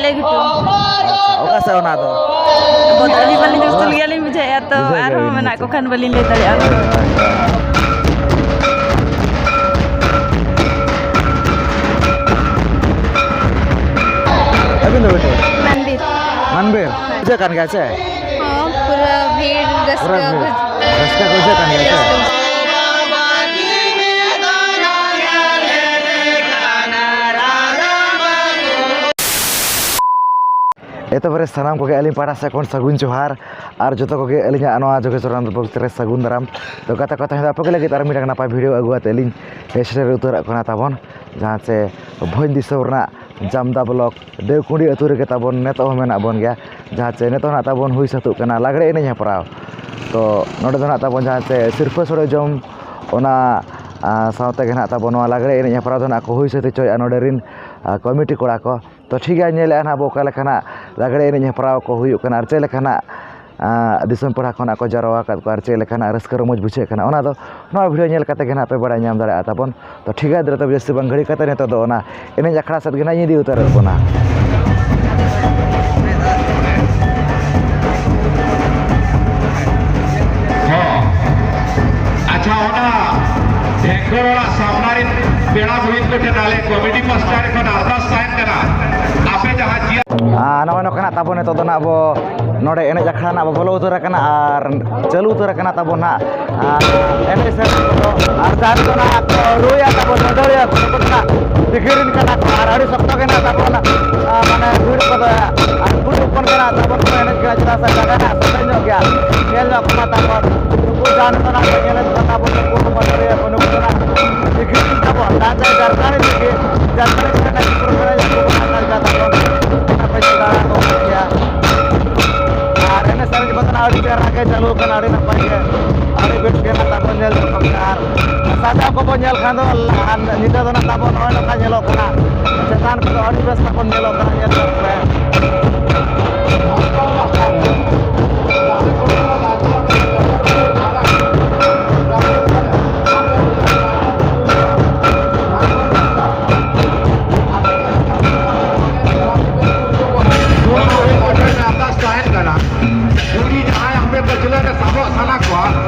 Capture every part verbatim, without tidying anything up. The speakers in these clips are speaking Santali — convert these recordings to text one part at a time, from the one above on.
ᱞᱟᱹᱭ ᱜᱷᱩᱴᱩ᱾ ᱟᱪᱪᱷᱟ, ᱚᱠᱟ ᱥᱮᱫ ᱚᱱᱟ ᱫᱚ? ᱟᱹᱞᱤᱧ ᱢᱟᱞᱤᱧ ᱦᱚᱥᱴᱮᱞ ᱜᱮᱭᱟᱞᱤᱧ ᱵᱩᱡᱷᱟᱹᱣᱮᱫᱼᱟ, ᱛᱚ ᱵᱩᱡᱷᱟᱹᱣ ᱟᱨᱦᱚᱸ ᱜᱮᱭᱟᱵᱤᱱ, ᱢᱮᱱᱟᱜ ᱠᱚ ᱵᱩᱡᱷᱟᱹᱣ᱾ ᱠᱷᱟᱱ ᱵᱟᱹᱞᱤᱧ ᱞᱟᱹᱭ ᱫᱟᱲᱮᱭᱟᱜᱼᱟ᱾ ᱟᱹᱵᱤᱱ ᱫᱚ ᱵᱮᱴᱟ? ᱢᱟᱱᱵᱤᱨ᱾ ᱢᱟᱱᱵᱤᱨ? ᱵᱩᱡᱷᱟᱹᱜ ᱠᱟᱱ ᱜᱮᱭᱟ ᱥᱮ? ᱦᱚᱸ, ᱯᱩᱨᱟᱹ ᱵᱷᱤᱲ, ᱨᱟᱹᱥᱠᱟᱹ ᱯᱩᱨᱟᱹ ᱵᱷᱤᱲ᱾ ᱵᱩᱡ- ᱨᱟᱹᱥᱠᱟᱹ ᱠᱚ ᱵᱩᱡᱷᱟᱹᱜ ᱠᱟᱱ ᱜᱮᱭᱟ ᱥᱮ? ᱨᱟᱹᱥᱠᱟᱹ᱾ ᱮᱛᱚᱦᱚᱵ ᱨᱮ ᱥᱟᱱᱟᱢ ᱠᱚᱜᱮ ᱟᱹᱞᱤᱧ ᱯᱟᱦᱴᱟ ᱥᱮᱫ ᱠᱷᱚᱱ ᱥᱟᱹᱜᱩᱱ ᱡᱚᱦᱟᱨ, ᱟᱨ ᱡᱚᱛᱚ ᱠᱚᱜᱮ ᱟᱹᱞᱤᱧᱟᱜ ᱱᱚᱣᱟ ᱡᱳᱜᱮᱥᱣᱚᱨ ᱟᱱᱚᱱᱫ vlog ᱨᱮ ᱥᱟᱹᱜᱩᱱ ᱫᱟᱨᱟᱢ᱾ ᱛᱚ ᱜᱟᱛᱮ ᱠᱚ, ᱛᱮᱦᱮᱧ ᱫᱚ ᱟᱯᱮ ᱠᱚ ᱞᱟᱹᱜᱤᱫ ᱟᱨ ᱢᱤᱫᱴᱟᱝ ᱱᱟᱯᱟᱭ video ᱟᱹᱜᱩ ᱠᱟᱛᱮ ᱞᱤᱧ ᱦᱮᱡ ᱥᱮᱴᱮᱨ ᱩᱛᱟᱹᱨᱚᱜ ᱠᱟᱱᱟ ᱛᱟᱵᱚᱱ, ᱡᱟᱦᱟᱸ ᱪᱮ ᱵᱷᱚᱸᱡᱽ ᱫᱤᱥᱚᱢ ᱨᱮᱱᱟᱜ ᱡᱟᱢᱫᱟ block ᱰᱟᱹᱣᱠᱩᱸᱰᱤ ᱟᱹᱛᱩ ᱨᱮᱜᱮ ᱛᱟᱵᱚᱱ ᱱᱤᱛᱚᱜ ᱦᱚᱸ ᱢᱮᱱᱟᱜ ᱵᱚᱱ ᱜᱮᱭᱟ, ᱡᱟᱦᱟᱸ ᱪᱮ ᱱᱤᱛᱚᱜ ᱦᱚᱸ ᱱᱟᱜ ᱛᱟᱵᱚᱱ ᱦᱩᱭ ᱥᱟᱹᱛᱚᱜ ᱠᱟᱱᱟ ᱞᱟᱜᱽᱲᱮ ᱮᱱᱮᱡ ᱦᱮᱯᱨᱟᱣ᱾ ᱛᱚ ᱱᱚᱰᱮ ᱫᱚ ᱱᱟᱜ ᱛᱟᱵᱚᱱ ᱡᱟᱦᱟᱸ ᱪᱮ ᱥᱤᱨᱯᱟᱹ ᱥᱚᱲᱮ ᱡᱚᱢ, ᱚᱱᱟ, ᱟ, ᱥᱟᱶᱛᱮ ᱜᱮ ᱱᱟᱜ ᱛᱟᱵᱚᱱ ᱱᱚᱣᱟ ᱞᱟᱜᱽᱲᱮ ᱮᱱᱮᱡ ᱦᱮᱯᱨᱟᱣ ᱫᱚ ᱱᱟᱜ ᱠᱚ ᱦᱩᱭ ᱥᱟᱹᱛ ᱦᱚᱪᱚᱭᱮᱫᱼᱟ ᱱᱚᱰᱮ ᱨᱤᱱ, ᱟ, ᱠᱚᱢᱤᱴᱤ ᱠᱚᱲᱟ ᱠᱚ᱾ ᱛᱚ ᱴᱷᱤᱠ ᱜᱮᱭᱟ, ᱧᱮᱞᱮᱫᱼᱟ ᱱᱟᱜ ᱵᱚ ᱚᱠᱟ ᱞᱮᱠᱟᱱᱟᱜ ᱞᱟᱜᱽᱲᱮ ᱮᱱᱮᱡ ᱦᱮᱯᱨᱟᱣ ᱠᱚ ᱦᱩᱭᱩᱜ ᱠᱟᱱᱟ ᱟᱨ ᱪᱮᱫ ᱞᱮᱠᱟᱱᱟᱜ, ᱟ, ᱫᱤᱥᱚᱢ ᱯᱮᱲᱟ ᱠᱷᱚᱱᱟᱜ ᱠᱚ ᱡᱟᱨᱣᱟ ᱟᱠᱟᱫ ᱠᱚᱣᱟ ᱟᱨ ᱪᱮᱫ ᱞᱮᱠᱟᱱᱟᱜ ᱨᱟᱹᱥᱠᱟᱹ ᱨᱚᱢᱚᱡᱽ ᱵᱩᱡᱷᱟᱹᱜ ᱠᱟᱱᱟ, ᱚᱱᱟ ᱫᱚ ᱱᱚᱣᱟ video ᱧᱮᱞ ᱠᱟᱛᱮ ᱜᱮ ᱱᱟᱜ ᱯᱮ ᱵᱟᱲᱟᱭ ᱧᱟᱢ ᱫᱟᱲᱮᱭᱟᱜᱼᱟ ᱛᱟᱵᱚᱱ᱾ ᱛᱚ ᱴᱷᱤᱠ ᱜᱮᱭᱟ, ᱫᱮᱞᱟ ᱛᱚᱵᱮ ᱡᱟᱹᱥᱛᱤ ᱵᱟᱝ ᱜᱷᱟᱹᱲᱤ ᱠᱟᱛᱮ ᱱᱤᱛᱚᱜ ᱫᱚ ᱚᱱᱟ ᱮᱱᱮᱡ ᱟᱠᱷᱲᱟ ᱥᱮᱫ ᱜᱮ ᱱᱟᱜ ᱤᱧ ᱤᱫᱤ ᱩᱛᱟᱹᱨᱮᱫ ᱵᱚᱱᱟ᱾ ᱦᱚᱸ᱾ ᱟᱪᱪᱷᱟ, ᱚᱱᱟ ᱰᱷᱮᱝᱠᱚᱲ ᱚᱲᱟᱜ ᱥᱟᱢᱱᱟ ᱨᱮᱱ ᱯᱮᱲᱟ ᱵᱩᱦᱤᱱ ᱠᱚ ᱴᱷᱮᱱ ᱟᱞᱮ ᱠᱚᱢᱤᱴᱤ ᱯᱟᱥᱴᱟ ᱨᱮ ᱠᱷᱚᱱ ᱟᱨᱫᱟᱥ ᱛᱟᱦᱮᱱ ᱠᱟᱱᱟ, ᱟᱯᱮ ᱡᱟᱦᱟᱸ ᱡᱤᱭᱟ- ᱟᱨ ᱱᱚᱜᱼᱚᱭ ᱱᱚᱝᱠᱟᱱᱟᱜ ᱛᱟᱵᱚ ᱱᱤᱛᱚᱜ ᱫᱚ ᱱᱟᱜ ᱵᱚ ᱱᱚᱰᱮ ᱮᱱᱮᱡ ᱟᱠᱷᱲᱟ ᱱᱟᱜ ᱵᱚ ᱵᱚᱞᱚ ᱩᱛᱟᱹᱨ ᱟᱠᱟᱱᱟ ᱟᱨ ᱪᱟᱹᱞᱩ ᱩᱛᱟᱹᱨ ᱟᱠᱟᱱᱟ ᱛᱟᱵᱚ ᱱᱟᱜ, ᱟᱨ ᱮᱱᱮᱡ ᱥᱮᱨᱮᱧ ᱠᱚᱫᱚ ᱟᱨ ᱡᱟᱦᱟᱸ ᱨᱮᱫᱚ ᱱᱟᱜ ᱠᱚ ᱨᱩᱭᱟ ᱛᱟᱵᱚ ᱢᱟᱹᱫᱟᱹᱲᱤᱭᱟᱹ ᱠᱚ, ᱱᱩᱠᱩ ᱫᱚ ᱱᱟᱜ ᱛᱤᱠᱤ ᱨᱮᱱ ᱠᱟᱱᱟ ᱠᱚ ᱟᱨ ᱟᱹᱰᱤ ᱥᱚᱠᱛᱚ ᱜᱮ ᱱᱟᱜ ᱛᱟᱵᱚ ᱱᱟᱜ, ᱟᱨ ᱢᱟᱱᱮ ᱵᱷᱤᱲ ᱠᱚᱫᱚ ᱟᱨ ᱠᱩᱲᱤ ᱦᱚᱯᱚᱱ ᱜᱮ ᱱᱟᱜ ᱛᱟᱵᱚᱱ ᱠᱚ ᱮᱱᱮᱡ ᱠᱟᱱᱟ, ᱪᱮᱫᱟᱜ ᱥᱮ ᱡᱟᱭᱜᱟ ᱱᱟᱜ ᱥᱮᱴᱮᱡ ᱧᱚᱜ ᱜᱮᱭᱟ, ᱧᱮᱞ ᱧᱚᱜ ᱠᱟᱱᱟ ᱛᱟᱵᱚᱱ ᱱᱩᱠᱩ ᱡᱟᱦᱟᱸ ᱱᱤᱛᱚᱜ ᱱᱟᱜ ᱠᱚ ᱧᱮᱞᱮᱫ ᱠᱚᱣᱟ ᱛᱟᱵᱚᱱ ᱱᱩᱠᱩ ᱦᱚᱸ ᱢᱟᱹᱫᱟᱹᱲᱤᱭᱟᱹ ᱠᱚ, ᱱᱩᱠᱩ ᱫᱚ ᱱᱟᱜ ᱛᱤᱠᱤ ᱨᱮᱱ ᱛᱟᱵᱚᱱ ᱡᱟᱦᱟᱸ ᱪᱮ ᱡᱟᱨᱠᱟᱲᱤ ᱛᱮᱜᱮ, ᱡᱟᱨᱠᱟᱲᱤ ᱠᱚᱨᱮ ᱱᱟᱜ ᱠᱚ ᱮᱱᱮᱡ ᱠᱟᱱ ᱛᱟᱵᱚᱱ, ᱚᱱᱟ ᱠᱚ ᱧᱮᱞ ᱫᱟᱲᱮᱭᱟᱜ ᱠᱟᱱ ᱜᱮᱭᱟ᱾ ᱟᱨ ᱮᱱᱮᱡ ᱥᱮᱨᱮᱧ ᱠᱚᱫᱚ ᱱᱟᱜ ᱟᱹᱰᱤ ᱪᱮᱦᱨᱟ ᱜᱮ ᱪᱟᱹᱞᱩ ᱟᱠᱟᱱᱟ, ᱟᱹᱰᱤ ᱱᱟᱯᱟᱭ ᱜᱮ, ᱟᱹᱰᱤ ᱵᱮᱥ ᱜᱮ ᱱᱟᱜ ᱛᱟᱵᱚᱱ ᱧᱮᱞ ᱧᱟᱢᱚᱜ ᱠᱟᱱᱟ᱾ ᱟᱨ ᱥᱟᱡᱟᱣ ᱠᱚᱵᱚᱱ ᱧᱮᱞ ᱠᱷᱟᱱ ᱫᱚ ᱞᱟᱦᱟ ᱧᱤᱫᱟᱹ ᱫᱚ ᱱᱟᱜ ᱛᱟᱵᱚᱱ ᱱᱚᱜᱼᱚᱭ ᱱᱚᱝᱠᱟ ᱧᱮᱞᱚᱜ ᱠᱟᱱᱟ, ᱪᱮᱛᱟᱱ ᱠᱚᱫᱚ ᱟᱹᱰᱤ ᱵᱮᱥ ᱛᱟᱵᱚᱱ ᱧᱮᱞᱚᱜ ᱠᱟᱱᱟ, ᱧᱮᱞ ᱧᱚᱜ ᱯᱮ᱾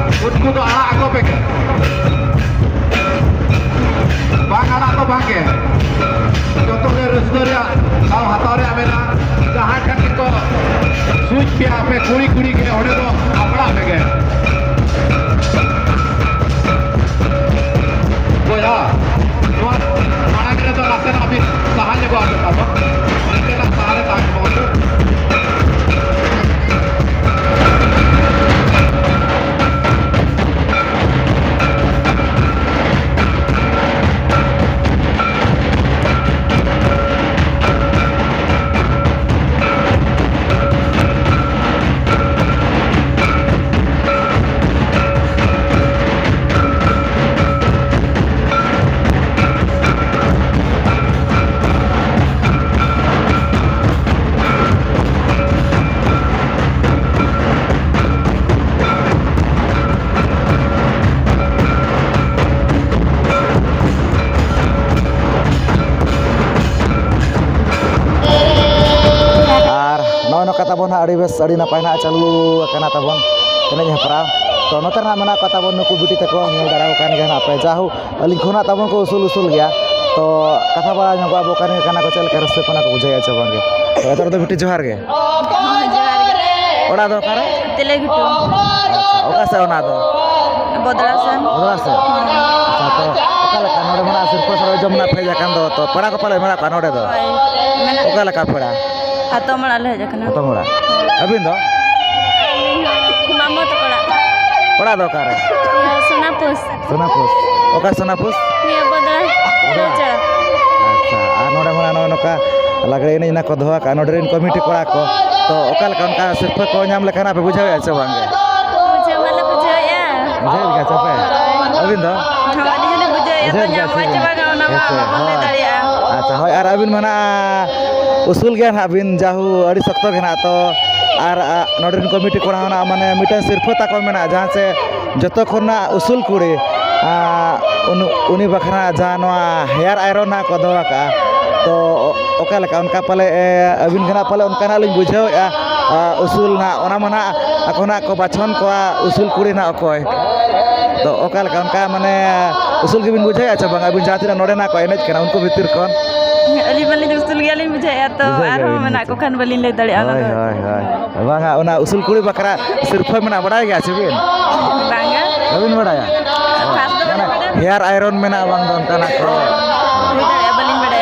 ᱱᱟᱥᱮᱱᱟᱜ ᱵᱤᱱ ᱥᱟᱦᱟ ᱧᱚᱜᱚᱜᱼᱟ ᱛᱟᱵᱚᱱ, ᱱᱟᱥᱮᱱᱟᱜ ᱥᱟᱦᱟ ᱨᱮ ᱛᱟᱦᱮᱸ ᱠᱚᱜ ᱵᱤᱱ᱾ ᱟᱨ ᱱᱚᱜᱼᱚᱭ ᱱᱚᱝᱠᱟ ᱛᱟᱵᱚᱱ ᱦᱟᱸᱜ ᱟᱹᱰᱤ ᱵᱮᱥ, ᱟᱹᱰᱤ ᱱᱟᱯᱟᱭ ᱱᱟᱦᱟᱜ ᱪᱟᱹᱞᱩ ᱟᱠᱟᱱᱟ ᱛᱟᱵᱚᱱ ᱮᱱᱮᱡ ᱦᱮᱯᱨᱟᱣ᱾ ᱛᱚ, ᱱᱚᱛᱮ ᱨᱮ ᱱᱟᱦᱟᱜ ᱢᱮᱱᱟᱜ ᱠᱚᱣᱟ ᱛᱟᱵᱚᱱ ᱱᱩᱠᱩ ᱵᱤᱴᱤ ᱛᱟᱠᱚ, ᱧᱮᱞ ᱫᱟᱲᱮᱭᱟᱠᱚ ᱠᱟᱱ ᱜᱮᱭᱟ ᱱᱟᱦᱟᱜ ᱯᱮ᱾ ᱡᱟᱦᱳᱠ, ᱟᱹᱞᱤᱧ ᱠᱷᱚᱱᱟᱜ ᱛᱟᱵᱚᱱ ᱠᱚ ᱩᱥᱩᱞ ᱩᱥᱩᱞ ᱜᱮᱭᱟ᱾ ᱛᱚ, ᱠᱟᱛᱷᱟ ᱵᱟᱲᱟ ᱧᱚᱜᱚᱜ ᱟᱵᱚ, ᱚᱠᱟ ᱨᱮᱱ ᱠᱟᱱᱟ ᱠᱚ, ᱪᱮᱫ ᱞᱮᱠᱟ ᱨᱟᱹᱥᱠᱟᱹ ᱠᱟᱱᱟ ᱠᱚ, ᱵᱩᱡᱷᱟᱹᱣᱮᱫᱼᱟ ᱪᱮ ᱵᱟᱝᱜᱮ? ᱛᱚ, ᱮᱛᱚᱦᱚᱵ ᱫᱚ ᱵᱤᱴᱤ ᱡᱚᱦᱟᱨ ᱜᱮ᱾ ᱦᱚᱸ, ᱡᱚᱦᱟᱨ ᱜᱮ᱾ ᱚᱲᱟᱜ ᱫᱚ ᱚᱠᱟᱨᱮ? ᱛᱮᱞᱮ ᱜᱷᱩᱴᱩ᱾ ᱟᱪᱪᱷᱟ, ᱚᱠᱟ ᱥᱮᱫ ᱚᱱᱟ ᱫᱚ? ᱵᱚᱫᱲᱟ ᱥᱮᱱ᱾ ᱵᱚᱫᱲᱟ ᱥᱮᱫ? ᱦᱚᱸ᱾ ᱟᱪᱪᱷᱟ, ᱛᱚ, ᱚᱠᱟ ᱞᱮᱠᱟ ᱱᱚᱰᱮ ᱢᱮᱱᱟᱜᱼᱟ, ᱥᱤᱨᱯᱟᱹ ᱥᱚᱨᱚᱡᱟᱢ ᱢᱮᱱᱟᱜ ᱯᱮ ᱡᱟᱭᱜᱟ ᱫᱚ, ᱛᱚ, ᱯᱮᱲᱟ ᱠᱚ ᱯᱟᱞᱮ ᱢᱮᱱᱟᱜ ᱠᱚᱣᱟ ᱱᱚᱰᱮ ᱫᱚ? ᱦᱳᱭ, ᱢᱮᱱᱟᱜ᱾ ᱚᱠᱟ ᱞᱮᱠᱟ ᱯᱮᱲᱟ? ᱦᱟᱛᱚᱢ ᱚᱲᱟᱜ ᱞᱮ ᱦᱮᱡ ᱟᱠᱟᱱᱟ᱾ ᱦᱟᱛᱚᱢ ᱚᱲᱟᱜ᱾ ᱦᱳᱭ᱾ ᱟᱹᱵᱤᱱ ᱫᱚ? ᱢᱟᱢᱚ ᱛᱟᱠᱚ ᱚᱲᱟᱜ᱾ ᱚᱲᱟᱜ ᱫᱚ ᱚᱠᱟᱨᱮ? ᱤᱭᱟᱹ, ᱥᱳᱱᱟᱯᱩᱥ᱾ ᱥᱳᱱᱟᱯᱩᱥ᱾ ᱚᱠᱟ ᱥᱳᱱᱟᱯᱩᱥ? ᱱᱤᱭᱟᱹ ᱵᱚᱫᱲᱟ᱾ ᱵᱚᱫᱲᱟ᱾ ᱪᱟᱲᱟ᱾ ᱟᱪᱪᱷᱟ, ᱟᱨ ᱱᱚᱰᱮ ᱢᱟ ᱱᱚᱜᱼᱚᱭ ᱱᱚᱝᱠᱟ ᱞᱟᱜᱽᱲᱮ ᱮᱱᱮᱡ ᱱᱟᱜ ᱠᱚ ᱫᱚᱦᱚ ᱟᱠᱟᱫᱼᱟ ᱱᱚᱰᱮ ᱨᱮᱱ ᱠᱚᱢᱤᱴᱤ ᱠᱚᱲᱟ ᱠᱚ᱾ ᱛᱚ, ᱚᱠᱟ ᱞᱮᱠᱟ ᱚᱱᱠᱟ ᱥᱤᱨᱯᱟᱹ ᱠᱚ ᱧᱟᱢ ᱞᱮᱠᱷᱟᱱ ᱯᱮ ᱵᱩᱡᱷᱟᱹᱣᱮᱫᱼᱟ ᱥᱮ ᱵᱟᱝ ᱜᱮ? ᱵᱩᱡᱷᱟᱹᱣ ᱢᱟᱞᱮ ᱵᱩᱡᱷᱟᱹᱣᱮᱫᱼᱟ᱾ ᱵᱩᱡᱷᱟᱹᱣᱮᱫ ᱜᱮᱭᱟ ᱥᱮ ᱯᱮ? ᱟᱹᱵᱤᱱ ᱫᱚ? ᱦᱚᱸ, ᱟᱹᱰᱤ ᱡᱳᱨ ᱞᱮ ᱵᱩᱡᱷᱟᱹᱣᱮᱫᱼᱟ᱾ ᱛᱚ, ᱵᱩᱡᱷᱟᱹᱣᱮᱫ ᱜᱮᱭᱟ ᱧᱟᱢᱚᱜᱼᱟ ᱥᱮ ᱥᱮ ᱵᱟᱝᱟ, ᱚᱱᱟ ᱢᱟ ᱦᱮᱸ ᱥᱮ, ᱵᱟᱵᱚᱱ ᱞᱟᱹᱭ ᱦᱳᱭ᱾ ᱫᱟᱲᱮᱭᱟᱜᱼᱟ᱾ ᱟᱪᱪᱷᱟ, ᱦᱳᱭ, ᱟᱨ ᱟᱹᱵᱤᱱ ᱢᱟ ᱱᱟᱜ ᱩᱥᱩᱞ ᱜᱮᱭᱟ ᱱᱟᱜ ᱵᱤᱱ, ᱡᱟᱦᱩ ᱟᱹᱰᱤ ᱥᱚᱠᱛᱚ ᱜᱮ ᱱᱟᱜ᱾ ᱛᱚ, ᱟᱨ, ᱟ, ᱱᱚᱰᱮ ᱨᱮᱱ ᱠᱚᱢᱤᱴᱤ ᱠᱚᱲᱟ ᱦᱚᱸ ᱱᱟᱜ, ᱢᱟᱱᱮ, ᱢᱤᱫᱴᱟᱝ ᱥᱤᱨᱯᱟᱹ ᱛᱟᱠᱚ ᱢᱮᱱᱟᱜᱼᱟ, ᱡᱟᱦᱟᱸ ᱪᱮ ᱡᱚᱛᱚ ᱠᱷᱚᱱᱟᱜ ᱩᱥᱩᱞ ᱠᱩᱲᱤ, ᱟ, ᱩᱱ-, ᱩᱱᱤ ᱵᱟᱠᱷᱨᱟ ᱡᱟᱦᱟᱸ ᱱᱚᱣᱟ ᱦᱮᱭᱟᱨ ᱟᱭᱨᱚᱱ ᱱᱟᱜ ᱠᱚ ᱫᱚᱦᱚ ᱟᱠᱟᱫᱼᱟ᱾ ᱛᱚ, ᱚ-, ᱚᱠᱟ ᱞᱮᱠᱟ ᱚᱱᱠᱟ ᱯᱟᱞᱮ, ᱮ, ᱟᱹᱵᱤᱱ ᱜᱮ ᱱᱟᱜ ᱯᱟᱞᱮ ᱚᱱᱠᱟ ᱱᱟᱜ ᱞᱤᱧ ᱵᱩᱡᱷᱟᱹᱣᱮᱫᱼᱟ, ᱟ, ᱩᱥᱩᱞ ᱱᱟᱜ, ᱚᱱᱟ ᱢᱟ ᱱᱟᱜ ᱟᱠᱚ ᱱᱟᱜ ᱠᱚ ᱵᱟᱪᱷᱚᱱ ᱠᱚᱣᱟ ᱩᱥᱩᱞ ᱠᱩᱲᱤ ᱱᱟᱜ ᱚᱠᱚᱭ᱾ ᱛᱚ, ᱚᱠᱟ ᱞᱮᱠᱟ ᱚᱱᱠᱟ, ᱢᱟᱱᱮ, ᱩᱥᱩᱞ ᱜᱮᱵᱤᱱ ᱵᱩᱡᱷᱟᱹᱣᱮᱫᱼᱟ ᱪᱮ ᱵᱟᱝ? ᱟᱹᱵᱤᱱ ᱡᱟᱦᱟᱸ ᱛᱤᱱᱟᱹᱜ ᱱᱚᱰᱮ ᱱᱟᱜ ᱠᱚ ᱮᱱᱮᱡ ᱠᱟᱱᱟ, ᱩᱱᱠᱩ ᱵᱷᱤᱛᱤᱨ ᱠᱷᱚᱱ? ᱟᱹᱞᱤᱧ ᱢᱟᱞᱤᱧ ᱩᱥᱩᱞ ᱜᱮᱭᱟᱞᱤᱧ ᱵᱩᱡᱷᱟᱹᱣᱮᱫᱼᱟ, ᱛᱚ ᱵᱩᱡᱷᱟᱹᱣ ᱟᱨᱦᱚᱸ ᱜᱮᱭᱟᱵᱤᱱ ᱢᱮᱱᱟᱜ ᱠᱚ ᱦᱮᱸᱥᱮ? ᱠᱷᱟᱱ ᱵᱟᱹᱞᱤᱧ ᱞᱟᱹᱭ ᱫᱟᱲᱮᱭᱟᱜᱼᱟ ᱦᱳᱭ, ᱚᱱᱟ ᱫᱚ᱾ ᱦᱳᱭ, ᱦᱳᱭ᱾ ᱵᱟᱝᱟ, ᱚᱱᱟ ᱩᱥᱩᱞ ᱠᱩᱲᱤ ᱵᱟᱠᱷᱨᱟ ᱥᱤᱨᱯᱷᱟᱹ ᱢᱮᱱᱟᱜ, ᱵᱟᱰᱟᱭ ᱜᱮᱭᱟ ᱥᱮ ᱵᱤᱱ? ᱵᱟᱝᱟ᱾ ᱵᱟᱹᱵᱤᱱ ᱵᱟᱰᱟᱭᱟ? ᱠᱷᱟᱥ ᱫᱚ ᱢᱟᱱᱮ, ᱵᱟᱹᱞᱤᱧ ᱵᱟᱰᱟᱭᱟ᱾ ᱦᱮᱭᱟᱨ ᱟᱭᱨᱚᱱ ᱢᱮᱱᱟᱜᱼᱟ ᱵᱟᱝ ᱫᱚ ᱚᱱᱠᱟᱱᱟᱜ ᱠᱚ? ᱦᱩᱭ ᱫᱟᱲᱮᱭᱟᱜᱼᱟ, ᱵᱟᱹᱞᱤᱧ ᱵᱟᱰᱟᱭᱟ᱾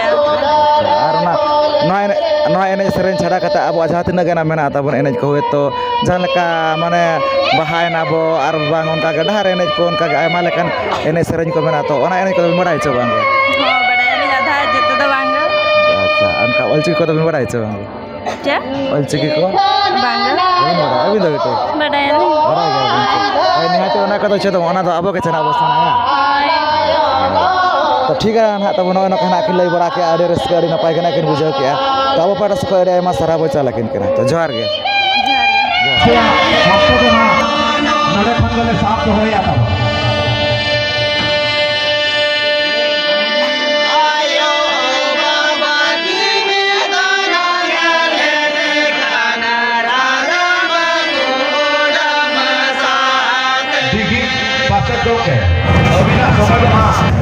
ᱱᱚᱣᱟ ᱮᱱᱮᱡ, ᱱᱚᱣᱟ ᱮᱱᱮᱡ ᱥᱮᱨᱮᱧ ᱪᱷᱟᱰᱟ ᱠᱟᱛᱮ ᱟᱵᱚᱣᱟᱜ ᱡᱟᱦᱟᱸ ᱛᱤᱱᱟᱹᱜ ᱜᱟᱱ ᱢᱮᱱᱟᱜ ᱛᱟᱵᱚᱱ ᱮᱱᱮᱡ ᱠᱚ, ᱦᱳᱭᱛᱳ ᱡᱟᱦᱟᱸ ᱞᱮᱠᱟ ᱢᱟᱱᱮ ᱵᱟᱦᱟ ᱮᱱᱟ ᱵᱚ, ᱟᱨ ᱵᱟᱝ ᱚᱱᱠᱟ ᱜᱮ ᱰᱟᱦᱟᱨ ᱮᱱᱮᱡ ᱠᱚ, ᱚᱱᱠᱟ ᱜᱮ ᱟᱭᱢᱟ ᱞᱮᱠᱟᱱ ᱮᱱᱮᱡ ᱥᱮᱨᱮᱧ ᱠᱚ ᱢᱮᱱᱟᱜᱼᱟ, ᱛᱚ ᱚᱱᱟ ᱮᱱᱮᱡ ᱠᱚᱫᱚ ᱵᱤᱱ ᱵᱟᱲᱟᱭᱟ ᱪᱮ ᱵᱟᱝ ᱜᱮ? ᱦᱚᱸ, ᱵᱟᱲᱟᱭᱟᱞᱤᱧ ᱟᱫᱷᱟ, ᱡᱚᱛᱚ ᱫᱚ ᱵᱟᱝ ᱜᱮ᱾ ᱟᱪᱪᱷᱟ, ᱚᱱᱠᱟ ᱚᱞᱪᱤᱠᱤ ᱠᱚᱫᱚ ᱵᱤᱱ ᱵᱟᱲᱟᱭᱟ ᱪᱮ ᱵᱟᱝ ᱜᱮ? ᱪᱮᱫ? ᱚᱞᱪᱤᱠᱤ ᱠᱚ? ᱵᱟᱝ ᱜᱮ᱾ ᱵᱟᱵᱤᱱ ᱵᱟᱲᱟᱭᱟ? ᱟᱹᱵᱤᱱ ᱫᱚ ᱵᱤᱴᱤ? ᱵᱟᱰᱟᱭᱟᱞᱤᱧ᱾ ᱵᱟᱲᱟᱭ ᱜᱮᱭᱟᱵᱤᱱ ᱛᱚ? ᱦᱳᱭ, ᱱᱤᱦᱟᱹᱛ ᱚᱱᱟ ᱠᱚᱫᱚ ᱪᱮᱫ ᱦᱚᱸ, ᱚᱱᱟ ᱫᱚ ᱟᱵᱚ ᱜᱮ ᱪᱮᱫ ᱟᱵᱚ ᱥᱟᱱᱟᱭᱟ᱾ ᱦᱳᱭ᱾ ᱛᱚ ᱴᱷᱤᱠ ᱜᱮᱭᱟ, ᱱᱟᱦᱟᱜ ᱛᱟᱵᱚ ᱱᱚᱜᱼᱚᱭ ᱱᱚᱝᱠᱟ ᱱᱟᱦᱟᱜ ᱠᱤᱱ ᱞᱟᱹᱭ ᱵᱟᱲᱟ ᱠᱮᱜᱼᱟ, ᱟᱹᱰᱤ ᱨᱟᱹᱥᱠᱟᱹ, ᱟᱹᱰᱤ ᱱᱟᱯᱟᱭ ᱜᱮ ᱱᱟᱦᱟᱜ ᱠᱤᱱ ᱵᱩᱡᱷᱟᱹᱣ ᱠᱮᱜᱼᱟ᱾ ᱛᱚ ᱟᱵᱚ ᱯᱟᱦᱴᱟ ᱥᱮᱫ ᱠᱷᱚᱱ ᱟᱹᱰᱤ ᱟᱭᱢᱟ ᱥᱟᱨᱦᱟᱣ ᱵᱚ ᱪᱟᱞ ᱟᱹᱠᱤᱱ ᱠᱟᱱᱟ᱾ ᱛᱚ ᱡᱚᱦᱟᱨ ᱜᱮ᱾ ᱡᱚᱦᱟᱨ ᱜᱮ᱾ ᱟᱯᱮᱭᱟᱜ ᱚᱠᱛᱚ ᱫᱚ ᱱᱟᱦᱟᱜ ᱱᱚᱰᱮ ᱠᱷᱚᱱ ᱜᱮᱞᱮ ᱥᱟᱵ ᱫᱚᱦᱚᱭᱟ ᱛᱟᱵᱚ᱾ ᱫᱤᱜᱷᱤ ᱯᱟᱥᱮ ᱪᱚᱠ ᱨᱮ ᱟᱹᱵᱤᱱᱟᱜ ᱥᱚᱢᱚᱭ ᱫᱚ ᱦᱟᱸᱜ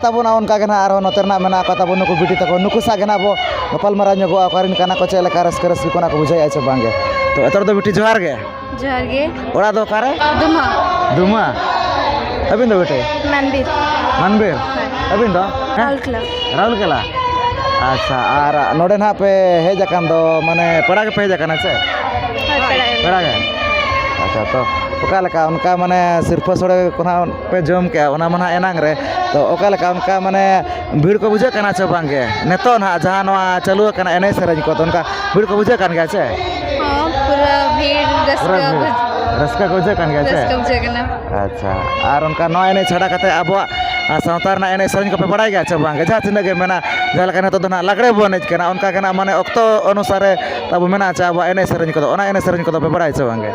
ᱛᱟᱵᱚᱱᱟ, ᱚᱱᱠᱟ ᱜᱮ ᱱᱟᱦᱟᱜ ᱟᱨᱦᱚᱸ ᱱᱚᱛᱮ ᱨᱮᱱᱟᱜ ᱢᱮᱱᱟᱜ ᱠᱚ ᱛᱟᱵᱚᱱ ᱱᱩᱠᱩ ᱵᱤᱴᱤ ᱛᱟᱠᱚ, ᱱᱩᱠᱩ ᱥᱟᱶ ᱜᱮ ᱱᱟᱦᱟᱜ ᱵᱚ ᱜᱟᱯᱟᱞ ᱢᱟᱨᱟᱣ ᱧᱚᱜᱚᱜᱼᱟ, ᱚᱠᱟ ᱨᱮᱱ ᱠᱟᱱᱟ ᱠᱚ, ᱪᱮᱫ ᱞᱮᱠᱟ ᱨᱟᱹᱥᱠᱟᱹ ᱨᱟᱹᱥᱠᱟᱹ ᱠᱚ ᱱᱟᱦᱟᱜ ᱠᱚ ᱵᱩᱡᱷᱟᱹᱣᱮᱫᱼᱟ ᱪᱮ ᱵᱟᱝ ᱜᱮ᱾ ᱛᱚ ᱮᱛᱚᱦᱚᱵ ᱫᱚ ᱵᱤᱴᱤ ᱡᱚᱦᱟᱨ ᱜᱮ᱾ ᱡᱚᱦᱟᱨ ᱜᱮ᱾ ᱚᱲᱟᱜ ᱫᱚ ᱚᱠᱟᱨᱮ? ᱫᱩᱢᱟ᱾ ᱫᱩᱢᱟ᱾ ᱟᱹᱵᱤᱱ ᱫᱚ ᱵᱤᱴᱤ? ᱢᱟᱱᱵᱤᱨ᱾ ᱢᱟᱱᱵᱤᱨ? ᱦᱳᱭ᱾ ᱟᱹᱵᱤᱱ ᱫᱚ? ᱦᱮᱸ? ᱨᱟᱩᱞᱠᱮᱞᱟ᱾ ᱨᱟᱩᱞᱠᱮᱞᱟ? ᱟᱪᱪᱷᱟ, ᱟᱨ ᱱᱚᱰᱮ ᱱᱟᱦᱟᱜ ᱯᱮ ᱦᱮᱡ ᱟᱠᱟᱱ ᱫᱚ, ᱢᱟᱱᱮ ᱯᱮᱲᱟ ᱜᱮᱯᱮ ᱦᱮᱡ ᱟᱠᱟᱱᱟ ᱪᱮ? ᱦᱳᱭ, ᱯᱮᱲᱟ ᱜᱮ᱾ ᱯᱮᱲᱟ ᱜᱮ? ᱟᱪᱪᱷᱟ, ᱛᱚ ᱚᱠᱟ ᱞᱮᱠᱟ ᱚᱱᱠᱟ ᱢᱟᱱᱮ ᱥᱤᱨᱯᱟᱹ ᱥᱳᱲᱮ ᱠᱚ ᱱᱟᱦᱟᱜ ᱯᱮ ᱡᱚᱢ ᱠᱮᱜᱼᱟ, ᱚᱱᱟ ᱢᱟ ᱱᱟᱦᱟᱜ ᱮᱱᱟᱝ ᱨᱮ, ᱛᱚ ᱚᱠᱟ ᱞᱮᱠᱟ ᱚᱱᱠᱟ ᱢᱟᱱᱮ ᱵᱷᱤᱲ ᱠᱚ ᱵᱩᱡᱷᱟᱹᱜ ᱠᱟᱱᱟ ᱪᱮ ᱵᱟᱝ ᱜᱮ? ᱱᱤᱛᱚᱜ ᱱᱟᱦᱟᱜ ᱡᱟᱦᱟᱸ ᱱᱚᱣᱟ ᱪᱟᱹᱞᱩ ᱟᱠᱟᱱᱟ ᱮᱱᱮᱡ ᱥᱮᱨᱮᱧ ᱠᱚ, ᱛᱚ ᱚᱱᱠᱟ ᱵᱷᱤᱲ ᱠᱚ ᱵᱩᱡᱷᱟᱹᱜ ᱠᱟᱱ ᱜᱮᱭᱟ ᱪᱮ? ᱦᱚᱸ, ᱯᱩᱨᱟᱹ ᱵᱷᱤᱲ, ᱨᱟᱹᱥᱠᱟᱹ ᱯᱩᱨᱟᱹ ᱵᱷᱤᱲ᱾ ᱵᱩᱡᱷᱟᱹᱜ᱾ ᱨᱟᱹᱥᱠᱟᱹ ᱠᱚ ᱵᱩᱡᱷᱟᱹᱜ ᱠᱟᱱ ᱜᱮᱭᱟ ᱪᱮ? ᱨᱟᱹᱥᱠᱟᱹ ᱵᱩᱡᱷᱟᱹᱜ ᱠᱟᱱᱟ᱾ ᱟᱪᱪᱷᱟ, ᱟᱨ ᱚᱱᱠᱟ ᱱᱚᱣᱟ ᱮᱱᱮᱡ ᱪᱷᱟᱰᱟ ᱠᱟᱛᱮ ᱟᱵᱚᱣᱟᱜ, ᱟᱨ ᱥᱟᱶᱛᱟ ᱨᱮᱱᱟᱜ ᱮᱱᱮᱡ ᱥᱮᱨᱮᱧ ᱠᱚᱯᱮ ᱵᱟᱲᱟᱭ ᱜᱮᱭᱟ ᱪᱮ ᱵᱟᱝ ᱜᱮ? ᱡᱟᱦᱟᱸ ᱛᱤᱱᱟᱹᱜ ᱜᱮ ᱢᱮᱱᱟᱜ, ᱡᱟᱦᱟᱸ ᱞᱮᱠᱟ ᱱᱤᱛᱚᱜ ᱫᱚ ᱱᱟᱦᱟᱜ ᱞᱟᱜᱽᱲᱮ ᱵᱚ ᱮᱱᱮᱡ ᱠᱟᱱᱟ, ᱚᱱᱠᱟ ᱜᱮ ᱱᱟᱦᱟᱜ ᱢᱟᱱᱮ ᱚᱠᱛᱚ ᱚᱱᱩᱥᱟᱨᱮ ᱛᱟᱵᱚ ᱢᱮᱱᱟᱜᱼᱟ ᱪᱮ ᱟᱵᱚᱣᱟᱜ ᱮᱱᱮᱡ ᱥᱮᱨᱮᱧ ᱠᱚᱫᱚ, ᱚᱱᱟ ᱮᱱᱮᱡ ᱥᱮᱨᱮᱧ ᱠᱚᱫᱚ ᱯᱮ ᱵᱟᱲᱟᱭᱟ ᱪᱮ ᱵᱟᱝ ᱜᱮ?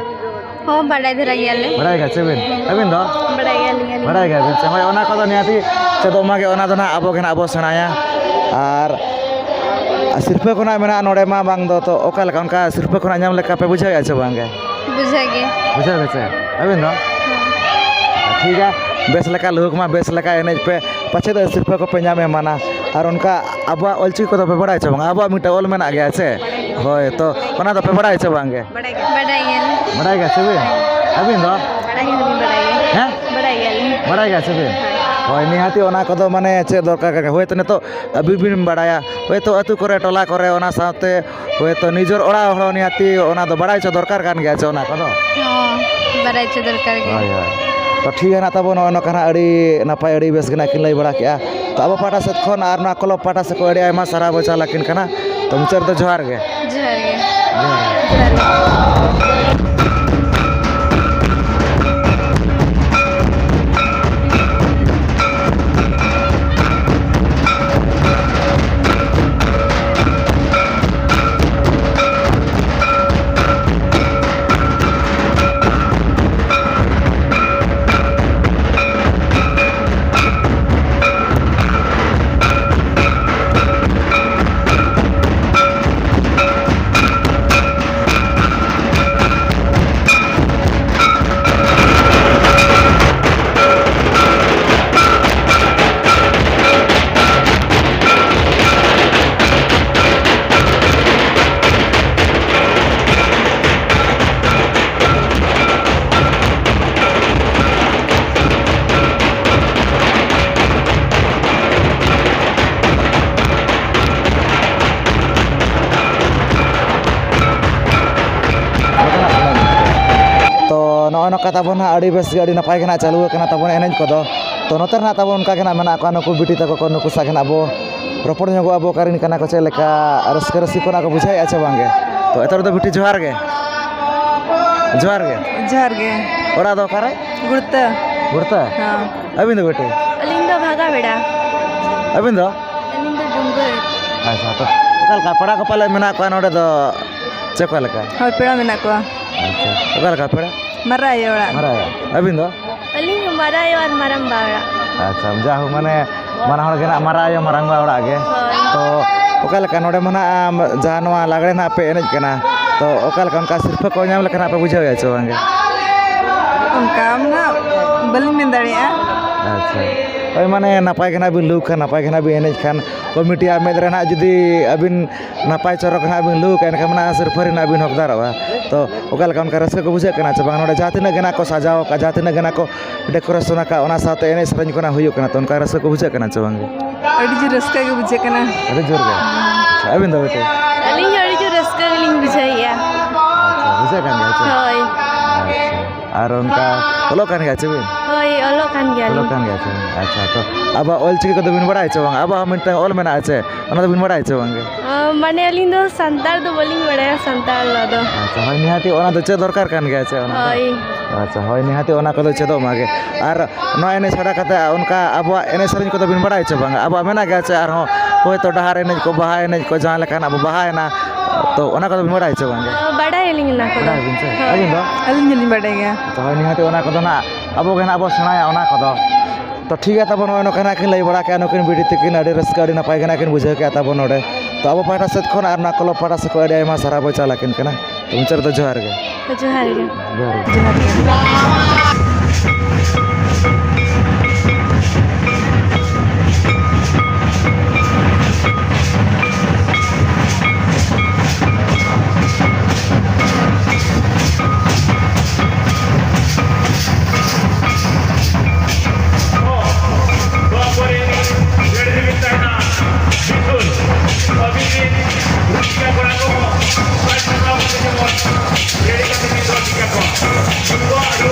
ᱦᱚᱸ, ᱵᱟᱰᱟᱭ ᱫᱷᱟᱨᱟ ᱜᱮᱭᱟᱞᱮ᱾ ᱵᱟᱲᱟᱭ ᱜᱮᱭᱟ ᱪᱮ ᱵᱤᱱ? ᱟᱹᱵᱤᱱ ᱫᱚ? ᱵᱟᱰᱟᱭ ᱜᱮᱭᱟᱞᱤᱧ ᱟᱹᱞᱤᱧ᱾ ᱵᱟᱲᱟᱭ ᱜᱮᱭᱟ ᱵᱤᱱ ᱪᱮ? ᱦᱳᱭ, ᱚᱱᱟ ᱠᱚᱫᱚ ᱱᱤᱦᱟᱹᱛᱤ ᱪᱮᱫᱚᱜ ᱢᱟ ᱜᱮ, ᱚᱱᱟ ᱫᱚ ᱱᱟᱦᱟᱜ ᱟᱵᱚ ᱜᱮ ᱱᱟᱦᱟᱜ ᱵᱚ ᱥᱮᱬᱟᱭᱟ᱾ ᱟᱨ ᱥᱤᱨᱯᱟᱹ ᱠᱚ ᱱᱟᱦᱟᱜ ᱢᱮᱱᱟᱜᱼᱟ ᱱᱚᱰᱮ ᱢᱟ, ᱵᱟᱝ ᱫᱚ ᱛᱚ ᱚᱠᱟ ᱞᱮᱠᱟ ᱚᱱᱠᱟ ᱥᱤᱨᱯᱟᱹ ᱠᱚ ᱱᱟᱦᱟᱜ ᱧᱟᱢ ᱞᱮᱠᱟ ᱯᱮ ᱵᱩᱡᱷᱟᱹᱣᱮᱫᱼᱟ ᱪᱮ ᱵᱟᱝ ᱜᱮ? ᱵᱩᱡᱷᱟᱹᱣ ᱜᱮ᱾ ᱵᱩᱡᱷᱟᱹᱣ ᱜᱮ ᱪᱮ? ᱟᱹᱵᱤᱱ ᱫᱚ? ᱦᱮᱸ᱾ ᱴᱷᱤᱠ ᱜᱮᱭᱟ, ᱵᱮᱥ ᱞᱮᱠᱟ ᱞᱩᱦᱩᱠ ᱢᱟ, ᱵᱮᱥ ᱞᱮᱠᱟ ᱮᱱᱮᱡ ᱯᱮ, ᱯᱟᱪᱷᱮ ᱫᱚ ᱥᱤᱨᱯᱟᱹ ᱠᱚᱯᱮ ᱧᱟᱢ ᱮᱢᱟᱱᱟ᱾ ᱟᱨ ᱚᱱᱠᱟ ᱟᱵᱚᱣᱟᱜ ᱚᱞᱪᱤᱠᱤ ᱠᱚᱫᱚ ᱯᱮ ᱵᱟᱲᱟᱭᱟ ᱪᱮ ᱵᱟᱝ? ᱟᱵᱚᱣᱟᱜ ᱢᱤᱫᱴᱟᱝ ᱚᱞ ᱢᱮᱱᱟᱜ ᱜᱮᱭᱟ ᱪᱮ? ᱦᱳᱭ, ᱛᱚ ᱚᱱᱟ ᱫᱚᱯᱮ ᱵᱟᱲᱟᱭᱟ ᱪᱮ ᱵᱟᱝ ᱜᱮ? ᱵᱟᱰᱟᱭ ᱜᱮᱭᱟᱞᱤᱧ᱾ ᱵᱟᱲᱟᱭ ᱜᱮᱭᱟ ᱥᱮ ᱵᱤᱱ? ᱟᱹᱵᱤᱱ ᱫᱚ? ᱟᱹᱞᱤᱧ ᱦᱚᱸᱞᱤᱧ ᱵᱟᱲᱟᱭ ᱜᱮᱭᱟ᱾ ᱦᱮᱸ? ᱵᱟᱲᱟᱭ ᱜᱮᱭᱟᱞᱤᱧ᱾ ᱵᱟᱲᱟᱭ ᱜᱮᱭᱟ ᱥᱮ ᱵᱤᱱ? ᱦᱳᱭ, ᱱᱤᱦᱟᱹᱛᱤ ᱚᱱᱟ ᱠᱚᱫᱚ ᱢᱟᱱᱮ ᱪᱮᱫ ᱫᱚᱨᱠᱟᱨ ᱠᱟᱱᱟ᱾ ᱦᱳᱭᱛᱳ ᱱᱤᱛᱚᱜ ᱟᱹᱵᱤᱱ ᱵᱤᱱ ᱵᱟᱲᱟᱭᱟ, ᱦᱳᱭᱛᱳ ᱟᱹᱛᱩ ᱠᱚᱨᱮ, ᱴᱚᱞᱟ ᱠᱚᱨᱮ, ᱚᱱᱟ ᱥᱟᱶᱛᱮ ᱦᱳᱭᱛᱳ ᱱᱤᱡᱮᱨ ᱚᱲᱟᱜ ᱦᱚᱲ ᱱᱤᱦᱟᱹᱛᱤ ᱚᱱᱟ ᱫᱚ ᱵᱟᱲᱟᱭ ᱪᱚ ᱫᱚᱨᱠᱟᱨ ᱠᱟᱱ ᱜᱮᱭᱟ ᱪᱮ ᱚᱱᱟ ᱠᱚᱫᱚ? ᱦᱚᱸ, ᱵᱟᱲᱟᱭ ᱪᱚ ᱫᱚᱨᱠᱟᱨ ᱜᱮ᱾ ᱦᱳᱭ, ᱦᱳᱭ᱾ ᱛᱚ ᱴᱷᱤᱠ ᱜᱮᱭᱟ ᱱᱟᱜ ᱛᱟᱵᱚ, ᱱᱚᱜᱼᱚᱭ ᱱᱚᱝᱠᱟ ᱱᱟᱜ ᱟᱹᱰᱤ ᱱᱟᱯᱟᱭ, ᱟᱹᱰᱤ ᱵᱮᱥ ᱜᱮ ᱱᱟᱜ ᱠᱤᱱ ᱞᱟᱹᱭ ᱵᱟᱲᱟ ᱠᱮᱜᱼᱟ᱾ ᱛᱚ ᱟᱵᱚ ᱯᱟᱦᱴᱟ ᱥᱮᱫ ᱠᱷᱚᱱ ᱟᱨ ᱱᱚᱣᱟ ᱠᱞᱟᱵᱽ ᱯᱟᱦᱴᱟ ᱥᱮᱫ ᱠᱷᱚᱱ ᱟᱹᱰᱤ ᱟᱭᱢᱟ ᱥᱟᱨᱦᱟᱣ ᱵᱚ ᱪᱟᱞ ᱟᱹᱠᱤᱱ ᱠᱟᱱᱟ᱾ ᱛᱚ ᱢᱩᱪᱟᱹᱫ ᱨᱮᱫᱚ ᱡᱚᱦᱟᱨ ᱜᱮ᱾ ᱡᱚᱦᱟᱨ ᱜᱮ᱾ ᱡᱚᱦᱟᱨ ᱜᱮ᱾ ᱡᱚᱦᱟᱨ ᱜᱮ᱾ ᱱᱚᱝᱠᱟ ᱛᱟᱵᱚᱱ ᱦᱟᱸᱜ ᱟᱹᱰᱤ ᱵᱮᱥ ᱜᱮ, ᱟᱹᱰᱤ ᱱᱟᱯᱟᱭ ᱜᱮ ᱱᱟᱜ ᱪᱟᱹᱞᱩ ᱟᱠᱟᱱᱟ ᱛᱟᱵᱚᱱ ᱮᱱᱮᱡ ᱠᱚᱫᱚ᱾ ᱛᱚ, ᱱᱚᱛᱮ ᱨᱮ ᱱᱟᱜ ᱛᱟᱵᱚᱱ ᱚᱱᱠᱟ ᱜᱮ ᱱᱟᱜ ᱢᱮᱱᱟᱜ ᱠᱚᱣᱟ ᱱᱩᱠᱩ ᱵᱤᱴᱤ ᱛᱟᱠᱚ ᱠᱚ, ᱱᱩᱠᱩ ᱥᱟᱶ ᱜᱮ ᱱᱟᱜ ᱵᱚ ᱨᱚᱯᱚᱲ ᱧᱚᱜᱚᱜᱼᱟ, ᱵᱚ ᱚᱠᱟᱨᱮᱱ ᱠᱟᱱᱟ ᱠᱚ, ᱪᱮᱫ ᱞᱮᱠᱟ ᱨᱟᱹᱥᱠᱟᱹ ᱨᱟᱹᱥᱠᱟᱹ ᱠᱚ ᱱᱟᱜ ᱠᱚ ᱵᱩᱡᱷᱟᱹᱣᱮᱫᱼᱟ ᱪᱮ ᱵᱟᱝ ᱜᱮ᱾ ᱛᱚ, ᱮᱛᱚᱦᱚᱵ ᱫᱚ ᱵᱤᱴᱤ ᱡᱚᱦᱟᱨ ᱜᱮ᱾ ᱡᱚᱦᱟᱨ ᱜᱮ᱾ ᱡᱚᱦᱟᱨ ᱜᱮ᱾ ᱚᱲᱟᱜ ᱫᱚ ᱚᱠᱟᱨᱮ? ᱜᱩᱲᱛᱟᱹ᱾ ᱜᱩᱲᱛᱟᱹ? ᱦᱮᱸ᱾ ᱟᱹᱵᱤᱱ ᱫᱚ ᱵᱤᱴᱤ? ᱟᱹᱞᱤᱧ ᱫᱚ ᱵᱷᱟᱜᱟ ᱵᱮᱲᱟ᱾ ᱟᱹᱵᱤᱱ ᱫᱚ? ᱟᱹᱞᱤᱧ ᱫᱚ ᱰᱩᱢᱵᱟᱹ᱾ ᱟᱪᱪᱷᱟ, ᱛᱚ ᱚᱠᱟ ᱞᱮᱠᱟ ᱯᱮᱲᱟ ᱠᱚ ᱯᱟᱞᱮ ᱢᱮᱱᱟᱜ ᱠᱚᱣᱟ ᱱᱚᱰᱮ ᱫᱚ, ᱪᱮ ᱚᱠᱟ ᱞᱮᱠᱟ? ᱦᱳᱭ, ᱯᱮᱲᱟ ᱢᱮᱱᱟᱜ ᱠᱚᱣᱟ᱾ ᱟᱪᱪᱷᱟ, ᱚᱠᱟ ᱞᱮᱠᱟ ᱯᱮᱲᱟ? ᱢᱟᱨᱟᱝ ᱟᱭᱳ ᱚᱲᱟᱜ᱾ ᱢᱟᱨᱟᱝ ᱟᱭᱳ᱾ ᱟᱹᱵᱤᱱ ᱫᱚ? ᱟᱹᱞᱤᱧ ᱦᱚᱸ ᱢᱟᱨᱟᱝ ᱟᱭᱳ ᱟᱨ ᱢᱟᱨᱟᱝ ᱵᱟ ᱚᱲᱟᱜ᱾ ᱟᱪᱪᱷᱟ, ᱡᱟᱦᱳ, ᱢᱟᱱᱮ ᱵᱟᱱᱟ ᱦᱚᱲ ᱜᱮ ᱱᱟᱜ ᱢᱟᱨᱟᱝ ᱟᱭᱳ ᱢᱟᱨᱟᱝ ᱵᱟ ᱚᱲᱟᱜ ᱜᱮ᱾ ᱦᱳᱭ᱾ ᱛᱚ ᱚᱠᱟ ᱞᱮᱠᱟ ᱱᱚᱰᱮ ᱢᱟ ᱱᱟᱜ, ᱟᱢ, ᱡᱟᱦᱟᱸ ᱱᱚᱣᱟ ᱞᱟᱜᱽᱲᱮ ᱱᱟᱜ ᱯᱮ ᱮᱱᱮᱡ ᱠᱟᱱᱟ, ᱛᱚ ᱚᱠᱟ ᱞᱮᱠᱟ ᱚᱱᱠᱟ ᱥᱤᱨᱯᱷᱟᱹ ᱠᱚ ᱧᱟᱢ ᱞᱮᱠᱷᱟᱱ ᱱᱟᱜ ᱯᱮ ᱵᱩᱡᱷᱟᱹᱣᱮᱫᱼᱟ ᱪᱮ ᱵᱟᱝ ᱜᱮ? ᱚᱱᱠᱟ ᱢᱟ ᱱᱟᱜ ᱵᱟᱹᱞᱤᱧ ᱢᱮᱱ ᱫᱟᱲᱮᱭᱟᱜᱼᱟ᱾ ᱟᱪᱪᱷᱟ, ᱦᱳᱭ, ᱢᱟᱱᱮ ᱱᱟᱯᱟᱭ ᱜᱮ ᱱᱟᱜ ᱵᱤᱱ ᱞᱩ ᱠᱷᱟᱱ, ᱱᱟᱯᱟᱭ ᱜᱮ ᱱᱟᱜ ᱵᱤᱱ ᱮᱱᱮᱡ ᱠᱷᱟᱱ, ᱠᱚᱢᱤᱴᱤᱭᱟᱜ ᱢᱮᱫ ᱨᱮ ᱱᱟᱜ ᱡᱩᱫᱤ ᱟᱹᱵᱤᱱ ᱱᱟᱯᱟᱭ ᱪᱚᱨᱚᱠ ᱱᱟᱜ ᱵᱤᱱ ᱞᱩ ᱠᱷᱟᱱ, ᱮᱱᱠᱷᱟᱱ ᱢᱟᱱᱮ ᱥᱤᱨᱯᱷᱟᱹ ᱨᱮ ᱱᱟᱜ ᱵᱤᱱ ᱦᱚᱠᱫᱟᱨᱚᱜᱼᱟ᱾ ᱛᱚ ᱚᱠᱟ ᱞᱮᱠᱟ ᱚᱱᱠᱟ ᱨᱟᱹᱥᱠᱟᱹ ᱠᱚ ᱵᱩᱡᱷᱟᱹᱜ ᱠᱟᱱᱟ ᱪᱮ ᱵᱟᱝ? ᱱᱚᱰᱮ ᱡᱟᱦᱟᱸ ᱛᱤᱱᱟᱹᱜ ᱜᱮ ᱱᱟᱜ ᱠᱚ ᱥᱟᱡᱟᱣ ᱟᱠᱟᱫ, ᱡᱟᱦᱟᱸ ᱛᱤᱱᱟᱹᱜ ᱜᱮ ᱱᱟᱜ ᱠᱚ decoration ᱟᱠᱟᱫ, ᱚᱱᱟ ᱥᱟᱶᱛᱮ ᱮᱱᱮᱡ ᱥᱮᱨᱮᱧ ᱠᱚ ᱱᱟᱜ ᱦᱩᱭᱩᱜ ᱠᱟᱱᱟ, ᱛᱚ ᱚᱱᱠᱟ ᱨᱟᱹᱥᱠᱟᱹ ᱠᱚ ᱵᱩᱡᱷᱟᱹᱜ ᱠᱟᱱᱟ ᱪᱮ ᱵᱟᱝ ᱜᱮ? ᱟᱹᱰᱤ ᱡᱳᱨ ᱨᱟᱹᱥᱠᱟᱹ ᱜᱮ ᱵᱩᱡᱷᱟᱹᱜ ᱠᱟᱱᱟ᱾ ᱟᱹᱰᱤ ᱡᱳᱨ ᱜᱮ᱾ ᱟᱹᱵᱤᱱ ᱫᱚ ᱵᱤᱴᱤ? ᱟᱹᱞᱤᱧ ᱦᱚᱸ ᱟᱹᱰᱤ ᱡᱳᱨ ᱨᱟᱹᱥᱠᱟᱹ ᱜᱮᱞᱤᱧ ᱵᱩᱡᱷᱟᱹᱣᱮᱫᱼᱟ᱾ ᱟᱪᱪᱷᱟ, ᱵᱩᱡᱷᱟᱹᱜ ᱠᱟᱱ ᱜᱮᱭᱟ ᱪᱮ? ᱦᱳᱭ᱾ ᱟᱪᱪᱷᱟ, ᱟᱨ ᱚᱱᱠᱟ ᱚᱞᱚᱜ ᱠᱟᱱ ᱜᱮᱭᱟ ᱪᱮ ᱵᱤᱱ? ᱦᱳᱭ, ᱚᱞᱚᱜ ᱠᱟᱱ ᱜᱮᱭᱟᱞᱤᱧ᱾ ᱚᱞᱚᱜ ᱠᱟᱱ ᱜᱮᱭᱟ ᱪᱮ ᱵᱤᱱ? ᱟᱪᱪᱷᱟ, ᱛᱚ ᱟᱵᱚᱣᱟᱜ ᱚᱞ ᱪᱤᱠᱤ ᱠᱚᱫᱚ ᱵᱤᱱ ᱵᱟᱲᱟᱭᱟ ᱪᱮ ᱵᱟᱝ? ᱟᱵᱚᱣᱟᱜ ᱦᱚᱸ ᱢᱤᱫᱴᱟᱝ ᱚᱞ ᱢᱮᱱᱟᱜᱼᱟ ᱪᱮ, ᱚᱱᱟ ᱫᱚᱵᱤᱱ ᱵᱟᱲᱟᱭᱟ ᱪᱮ ᱵᱟᱝ ᱜᱮ? ᱚ, ᱢᱟᱱᱮ ᱟᱹᱞᱤᱧ ᱫᱚ ᱥᱟᱱᱛᱟᱲ ᱫᱚ ᱵᱟᱹᱞᱤᱧ ᱵᱟᱲᱟᱭᱟ, ᱥᱟᱱᱛᱟᱲ ᱚᱞ ᱫᱚ᱾ ᱟᱪᱪᱷᱟ, ᱦᱳᱭ, ᱱᱤᱦᱟᱹᱛᱤ ᱚᱱᱟ ᱫᱚ ᱪᱮᱫ ᱫᱚᱨᱠᱟᱨ ᱠᱟᱱ ᱜᱮᱭᱟ ᱪᱮ ᱚᱱᱟ ᱫᱚ? ᱦᱳᱭ᱾ ᱟᱪᱪᱷᱟ, ᱦᱳᱭ, ᱱᱤᱦᱟᱹᱛᱤ ᱚᱱᱟ ᱠᱚᱫᱚ ᱪᱮᱫᱚᱜ ᱢᱟ ᱜᱮ᱾ ᱟᱨ ᱱᱚᱣᱟ ᱮᱱᱮᱡ ᱪᱷᱟᱰᱟ ᱠᱟᱛᱮ ᱚᱱᱠᱟ ᱟᱵᱚᱣᱟᱜ ᱮᱱᱮᱡ ᱥᱮᱨᱮᱧ ᱠᱚᱫᱚ ᱵᱤᱱ ᱵᱟᱲᱟᱭᱟ ᱪᱮ ᱵᱟᱝᱟ? ᱟᱵᱚᱣᱟᱜ ᱢᱮᱱᱟᱜ ᱜᱮᱭᱟ ᱪᱮ ᱟᱨᱦᱚᱸ, ᱦᱳᱭᱛᱳ ᱰᱟᱦᱟᱨ ᱮᱱᱮᱡ ᱠᱚ, ᱵᱟᱦᱟ ᱮᱱᱮᱡ ᱠᱚ, ᱡᱟᱦᱟᱸ ᱞᱮᱠᱟᱱᱟᱜ ᱵᱚ ᱵᱟᱦᱟᱭᱮᱱᱟ, ᱛᱚ ᱚᱱᱟ ᱠᱚᱫᱚ ᱵᱤᱱ ᱵᱟᱲᱟᱭᱟ ᱪᱮ ᱵᱟᱝ ᱜᱮ? ᱚ, ᱵᱟᱰᱟᱭᱟᱞᱤᱧ ᱚᱱᱟ ᱠᱚᱫᱚ᱾ ᱵᱟᱲᱟᱭᱟᱵᱤᱱ ᱪᱮ? ᱦᱳᱭ᱾ ᱟᱹᱵᱤᱱ ᱫᱚ? ᱟᱹᱞᱤᱧ ᱦᱚᱸᱞᱤᱧ ᱵᱟᱰᱟᱭ ᱜᱮᱭᱟ᱾ ᱛᱚ ᱦᱳᱭ, ᱱᱤᱦᱟᱹᱛᱤ ᱚᱱᱟ ᱠᱚᱫᱚ ᱱᱟᱜ ᱟᱵᱚ ᱜᱮ ᱱᱟᱜ ᱵᱚ ᱥᱮᱬᱟᱭᱟ ᱚᱱᱟ ᱠᱚᱫᱚ᱾ ᱛᱚ ᱴᱷᱤᱠ ᱜᱮᱭᱟ, ᱛᱟᱵᱚ ᱱᱚᱜᱼᱚᱭ ᱱᱚᱝᱠᱟ ᱱᱟᱜ ᱠᱤᱱ ᱞᱟᱹᱭ ᱵᱟᱲᱟ ᱠᱮᱜᱼᱟ ᱱᱩᱠᱤᱱ ᱵᱤᱴᱤ ᱛᱟᱹᱠᱤᱱ, ᱟᱹᱰᱤ ᱨᱟᱹᱥᱠᱟᱹ, ᱟᱹᱰᱤ ᱱᱟᱯᱟᱭ ᱜᱮ ᱱᱟᱜ ᱠᱤᱱ ᱵᱩᱡᱷᱟᱹᱣ ᱠᱮᱜᱼᱟ ᱛᱟᱵᱚ ᱱᱚᱰᱮ᱾ ᱛᱚ ᱟᱵᱚ ᱯᱟᱦᱴᱟ ᱥᱮᱫ ᱠᱷᱚᱱ ᱟᱨ ᱱᱚᱣᱟ ᱠᱞᱟᱵᱽ ᱯᱟᱦᱴᱟ ᱥᱮᱫ ᱠᱷᱚᱱ ᱟᱹᱰᱤ ᱟᱭᱢᱟ ᱥᱟᱨᱦᱟᱣ ᱵᱚ ᱪᱟᱞ ᱟᱹᱠᱤᱱ ᱠᱟᱱᱟ᱾ ᱛᱚ ᱢᱩᱪᱟᱹᱫ ᱨᱮᱫᱚ ᱡᱚᱦᱟᱨ ᱜᱮ᱾ ᱡᱚᱦᱟᱨ ᱜᱮ᱾ ᱡᱚᱦᱟᱨ ᱜᱮ᱾ ᱱᱚᱣᱟ ᱠᱚᱨᱮ ᱨᱮᱰᱤ ᱢᱮᱱᱟᱜᱼᱟ, ᱵᱤᱴᱷᱩᱞ, ᱟᱹᱵᱤᱱ ᱨᱮᱱ ᱨᱩᱥᱤᱠᱟ ᱠᱚᱲᱟ ᱠᱚ ᱥᱟᱡᱽ ᱥᱟᱯᱲᱟᱣ ᱠᱟᱛᱮ ᱡᱮᱢᱚᱱ ᱨᱮᱰᱤ ᱠᱟᱛᱮ ᱵᱤᱱ ᱫᱚᱦᱚ ᱴᱷᱤᱠ ᱠᱟᱠᱚᱣᱟ᱾ ᱩᱱᱠᱩᱣᱟᱜ ᱟᱹᱰᱤ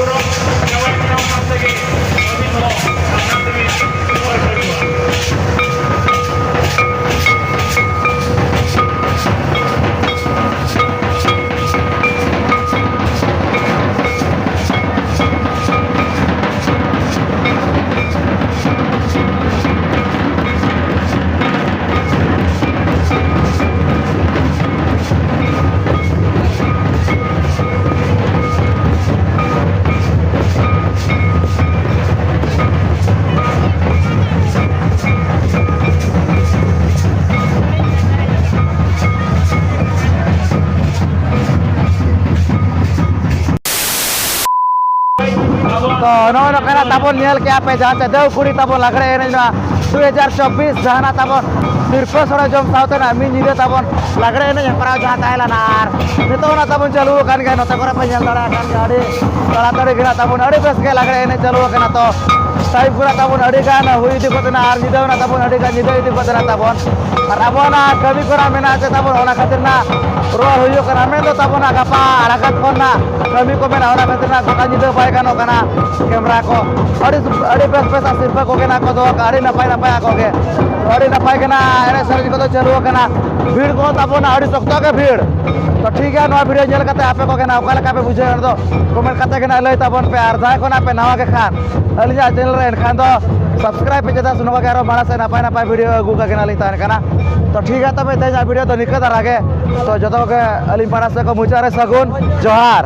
ᱛᱚ ᱱᱚᱜᱼᱚᱭ ᱱᱚᱝᱠᱟᱱᱟᱜ ᱛᱟᱵᱚᱱ ᱧᱮᱞ ᱠᱮᱜᱼᱟ ᱯᱮ, ᱡᱟᱦᱟᱸ ᱪᱮ ᱫᱟᱹᱣ ᱠᱩᱲᱤ ᱛᱟᱵᱚᱱ ᱞᱟᱜᱽᱲᱮ ᱮᱱᱮᱡ ᱱᱚᱣᱟ ᱫᱩ ᱦᱟᱡᱟᱨ ᱪᱚᱵᱵᱤᱥ ᱡᱟᱦᱟᱱᱟᱜ ᱛᱟᱵᱚᱱ ᱥᱤᱨᱯᱟᱹ ᱥᱚᱲᱚ ᱡᱚᱢ ᱥᱟᱶᱛᱮ ᱱᱟᱜ ᱢᱤᱫ ᱧᱤᱫᱟᱹ ᱛᱟᱵᱚᱱ ᱞᱟᱜᱽᱲᱮ ᱮᱱᱮᱡ ᱦᱮᱯᱨᱟᱣ ᱡᱟᱦᱟᱸ ᱛᱟᱦᱮᱸ ᱞᱮᱱᱟ, ᱟᱨ ᱱᱤᱛᱚᱜ ᱚᱱᱟ ᱛᱟᱵᱚᱱ ᱪᱟᱹᱞᱩ ᱟᱠᱟᱱ ᱜᱮᱭᱟ᱾ ᱱᱚᱛᱮ ᱠᱚᱨᱮ ᱯᱮ ᱧᱮᱞ ᱫᱟᱲᱮᱭᱟᱜ ᱠᱟᱱ ᱜᱮᱭᱟ, ᱟᱹᱰᱤ ᱛᱟᱲᱟᱛᱟᱲᱤ ᱜᱮ ᱱᱟᱜ ᱛᱟᱵᱚᱱ ᱟᱹᱰᱤ ᱵᱮᱥ ᱜᱮ ᱞᱟᱜᱽᱲᱮ ᱮᱱᱮᱡ ᱪᱟᱹᱞᱩ ᱟᱠᱟᱱᱟ᱾ ᱛᱚ ᱴᱟᱭᱤᱢ ᱠᱚ ᱱᱟᱜ ᱛᱟᱵᱚᱱ ᱟᱹᱰᱤ ᱜᱟᱱ ᱦᱩᱭ ᱤᱫᱤ ᱠᱚᱜ ᱛᱮᱱᱟᱜ ᱟᱨ ᱧᱤᱫᱟᱹ ᱱᱟᱜ ᱛᱟᱵᱚᱱ ᱟᱹᱰᱤ ᱜᱟᱱ ᱧᱤᱫᱟᱹ ᱤᱫᱤ ᱠᱚᱜ ᱛᱮᱱᱟᱜ ᱛᱟᱵᱚᱱ, ᱟᱨ ᱟᱵᱚᱱᱟᱜ ᱠᱟᱹᱢᱤ ᱠᱚᱨᱟ ᱢᱮᱱᱟᱜᱼᱟ ᱪᱮ ᱛᱟᱵᱚᱱ, ᱚᱱᱟ ᱠᱷᱟᱹᱛᱤᱨ ᱱᱟᱜ ᱨᱚᱲ ᱦᱩᱭᱩᱜ ᱠᱟᱱᱟ᱾ ᱢᱮᱱᱫᱚ ᱛᱟᱵᱚᱱᱟᱜ ᱜᱟᱯᱟ ᱟᱲᱟᱜᱟᱛ ᱠᱷᱚᱱ ᱱᱟᱜ ᱠᱟᱹᱢᱤ ᱠᱚ ᱢᱮᱱᱟᱜᱼᱟ, ᱚᱱᱟ ᱠᱷᱟᱹᱛᱤᱨ ᱱᱟᱜ ᱜᱚᱴᱟ ᱧᱤᱫᱟᱹ ᱵᱟᱭ ᱜᱟᱱᱚᱜ ᱠᱟᱱᱟ᱾ ᱠᱮᱢᱨᱟ ᱠᱚ ᱟᱹᱰᱤ ᱟᱹᱰᱤ ᱵᱮᱥ ᱵᱮᱥ ᱥᱤᱨᱯᱟᱹ ᱠᱚᱜᱮ ᱱᱟᱜ ᱠᱚ ᱫᱚᱦᱚ ᱠᱟᱜᱼᱟ, ᱟᱹᱰᱤ ᱱᱟᱯᱟᱭ ᱱᱟᱯᱟᱭ ᱟᱠᱚ ᱜᱮ, ᱟᱹᱰᱤ ᱱᱟᱯᱟᱭ ᱜᱮ ᱱᱟᱜ ᱮᱱᱮᱡ ᱥᱮᱨᱮᱧ ᱠᱚᱫᱚ ᱪᱟᱹᱞᱩ ᱟᱠᱟᱱᱟ᱾ ᱵᱷᱤᱲ ᱠᱚᱦᱚᱸ ᱛᱟᱵᱚᱱ ᱟᱹᱰᱤ ᱥᱚᱠᱛᱚ ᱜᱮ ᱵᱷᱤᱲ᱾ ᱛᱚ ᱴᱷᱤᱠ ᱜᱮᱭᱟ, ᱱᱚᱣᱟ ᱵᱷᱤᱰᱤᱭᱳ ᱧᱮᱞ ᱠᱟᱛᱮ ᱟᱯᱮ ᱠᱚᱜᱮ ᱱᱟᱜ ᱚᱠᱟ ᱞᱮᱠᱟ ᱯᱮ ᱵᱩᱡᱷᱟᱹᱣ, ᱚᱱᱟ ᱫᱚ ᱠᱚᱢᱮᱱᱴ ᱠᱟᱛᱮ ᱜᱮ ᱱᱟᱜ ᱞᱟᱹᱭ ᱛᱟᱵᱚᱱ ᱯᱮ᱾ ᱟᱨ ᱡᱟᱦᱟᱸᱭ ᱠᱚ ᱱᱟᱜ ᱯᱮ ᱱᱟᱣᱟ ᱜᱮ ᱠᱷᱟᱱ ᱟᱹᱞᱤᱧᱟᱜ ᱪᱮᱱᱮᱞ ᱨᱮ, ᱮᱱᱠᱷᱟᱱ ᱫᱚ ᱥᱟᱵᱥᱠᱨᱟᱭᱤᱵ ᱯᱮ, ᱪᱮᱫᱟᱜ ᱥᱮ ᱱᱚᱣᱟ ᱜᱮ ᱟᱨᱚ ᱢᱟᱲᱟᱝ ᱥᱮᱫ ᱱᱟᱯᱟᱭ ᱱᱟᱯᱟᱭ ᱵᱷᱤᱰᱤᱭᱳ ᱟᱹᱜᱩ ᱠᱟᱜᱮ ᱱᱟᱜ ᱞᱤᱧ ᱛᱟᱦᱮᱱ ᱠᱟᱱᱟ᱾ ᱛᱚ ᱴᱷᱤᱠ ᱜᱮᱭᱟ, ᱛᱚᱵᱮ ᱛᱮᱦᱮᱧᱟᱜ ᱵᱷᱤᱰᱤᱭᱳ ᱫᱚ ᱱᱤᱝᱠᱟᱹ ᱫᱷᱟᱨᱟ ᱜᱮ᱾ ᱛᱚ ᱡᱚᱛᱚ ᱠᱚᱜᱮ ᱟᱹᱞᱤᱧ ᱯᱟᱦᱴᱟ ᱥᱮᱫ ᱠᱷᱚᱱ ᱢᱩᱪᱟᱹᱫ ᱨᱮ ᱥᱟᱹᱜᱩᱱ ᱡᱚᱦᱟᱨ᱾